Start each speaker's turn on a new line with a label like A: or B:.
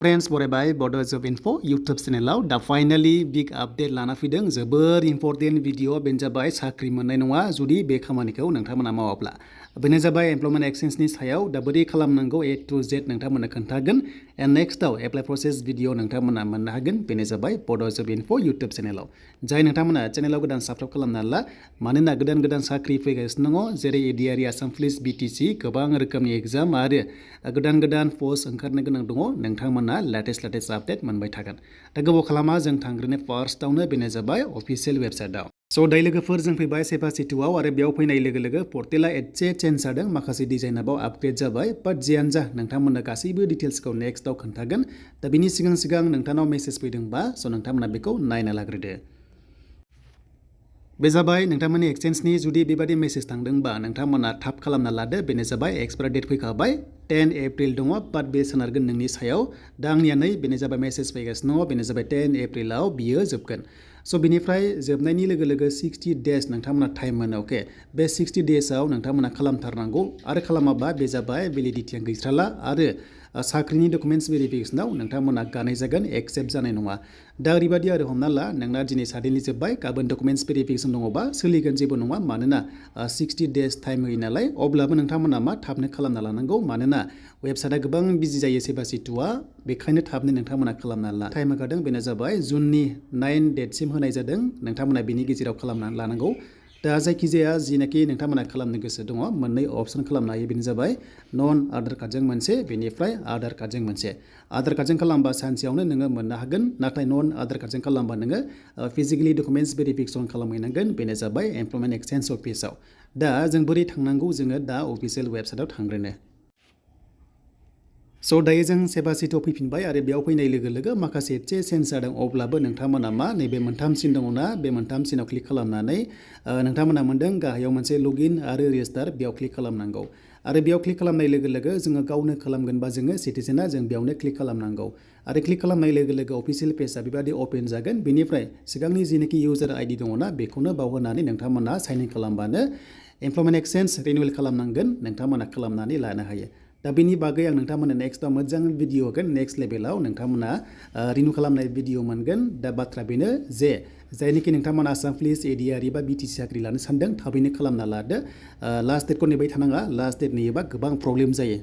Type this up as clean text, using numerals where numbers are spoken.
A: friends बरायबाय बड' जब info YouTube चेनेलाव दा finally big update लाना फैदों जोबोर इम्पर्टेन्ट भिडिअ बेनो जाबाय साख्रि मोननाय नङा जुदि बे खामानिखौ नोंथांमोना मावाब्ला बेनो जाबाय एमप्लयमेन्ट एक्सचेन्जनि सायाव दा बोरै खालामनांगौ A to Z नोंथांमोननो खोन्थागोन एन्ड नेक्स्टआव एप्लाइ प्रसेस भिडिअ नोंथांमोना मोननो हागोन बेनो जाबाय बड' जब इनफो यूट्यूब चेनेलाव जाय नोंथांमोना चेनेलाव गोदान साबस्क्राइब खालामना ला मानोना गोदान गोदान साख्रि फैगासिनो दङ जेरै एडिआरि आसाम पुलिस BTC गोबां रोखोमनि एग्जाम आरो गोदान गोदान पोस्ट ओंखारनो गोनां दङ नोंथांमोना लेटेस्ट आपडेट मोनबाय थागोन दा गोबाव खालामा जों थांग्रोनो फार्स्टआवनो बेनो जाबाय अफिसियेल वेबसाइटआव स' दायो लोगोफोर जों फैबाय सेफासि 2आव आरो बेयाव फैनाय लोगो लोगो पर्टेला एसे चेन्ज जादों माखासे डिजाइनाव आपग्रेड जाबाय बाट जियानो जा नोंथांमोननो गासैबो डिटेल्सखौ नेक्स्टआव खोन्थागोन दा बिनि सिगां नोंथांनाव मेसेज फैदोंबा स' नोंथांमोना बेखौ नायना लाग्रोदो बे जाबाय नोंथांमोननि एक्सचेन्जनि जुदि बेबादि मेसेज थांदोंबा नोंथांमोना थाब खालामना लादो बेनो जाबाय एक्सपायार डेट फैखाबाय 10 एप्रिल दङ बाट बे सोनारगोन नोंनि सायाव दा आंनिया नै बेनो जाबाय मेसेज फैगासिनो दङ बेनो जाबाय 10 एप्रिलाव बियो जोबगोन स' बिनिफ्राय जोबनायनि लोगो लोगो 60 डेज नोंथांमोना टाइम मोनो अके बे 60 डेजआव नोंथांमोना खालामथारनांगौ आरो खालामाबा बे जाबाय भेलिडिटिया गैथ्राला आरो साख्रिनि डकुमेन्ट्स भेरिफिकेसनाव नोंथांमोना गानाय जागोन एक्सेप्ट जानाय नङा दा ओरैबायदि आरो हमना ला नोंना दिनै साडेनलि जोब्बाय गाबोन डकुमेन्ट्स भेरिफिकेसन दङबा सोलिगोन जेबो नङा मानोना 60 डेज टाइम होयो नालाय अब्लाबो नोंथांमोना मा थाबनो खालामना लानांगौ मानोना वेबसाइटआ गोबां बिजि जायो सेफासि 2आ बेखायनो थाबनो नोंथांमोना खालामना ला टाइम होखादों बेनो जाबाय जुननि 9 डेटसिम होनाय जादों नोंथांमोना बिनि गेजेराव खालामनानै लानांगौ दा जायखिजाया जिनाखि नोंथांमोना खालामनो गोसो दङ मोननै अपसन खालामनो हायो बेनो जाबाय नन आधार कार्डजों मोनसे बेनिफ्राय आधार कार्डजों मोनसे आधार कार्डजों खालामबा सानसेयावनो नोङो मोननो हागोन नाथाय नन आधार कार्डजों खालामबा नोङो फिजिकेलि डकुमेन्ट्स भेरिफिकेसन खालामहैनांगोन बेनो जाबाय एमप्लयमेन्ट एक्सचेन्ज अफिसाव दा जों बोरै थांनांगौ जोङो दा अफिसियेल वेबसाइटआव थांग्रोनो स' दायो जों सेफासि 2 फैफिनबाय आरो बेयाव फैनाय लोगो लोगो माखासे एसे चेन्ज जादों अब्लाबो नोंथांमोना मा नैबे मोनथाम सिन दङना बे मोनथाम सिनाव क्लिक खालामनानै नोंथांमोना मोनदों गाहायाव मोनसे लगइन आरो रेजिस्टार बेयाव क्लिक खालामनांगौ आरो बेयाव क्लिक खालामनाय लोगो लोगो जोङो गावनो खालामगोनबा जोङो सिटिजेना जों बेयावनो क्लिक खालामनांगौ आरो क्लिक खालामनाय लोगो लोगो अफिसियेल पेजआ बेबादि अपेन जागोन बेनिफ्राय सिगांनि जिनोखि इउजार आइडि दङना बेखौनो बावहोनानै नोंथांमोना साइन इन खालामबानो एमप्लयमेन्ट एक्सचेन्ज रिनिउवेल खालामनांगोन नोंथांमोना खालामनानै लानो हायो दा बेनि बागै आं नोंथांमोननो नेक्स्टआव मोजां भिडिअ होगोन नेक्स्ट लेभेलाव नोंथांमोना रिनिउ खालामनाय भिडिअ मोनगोन दा बाथ्रा बेनो जे जायनिखि नोंथांमोना आसाम पुलिस एडिआरि बा BTC साख्रि लानो सानदों थाबैनो खालामना लादो लास्ट डेटखौ नेबाय थानाङा लास्ट डेट नेयोबा गोबां प्रब्लेम जायो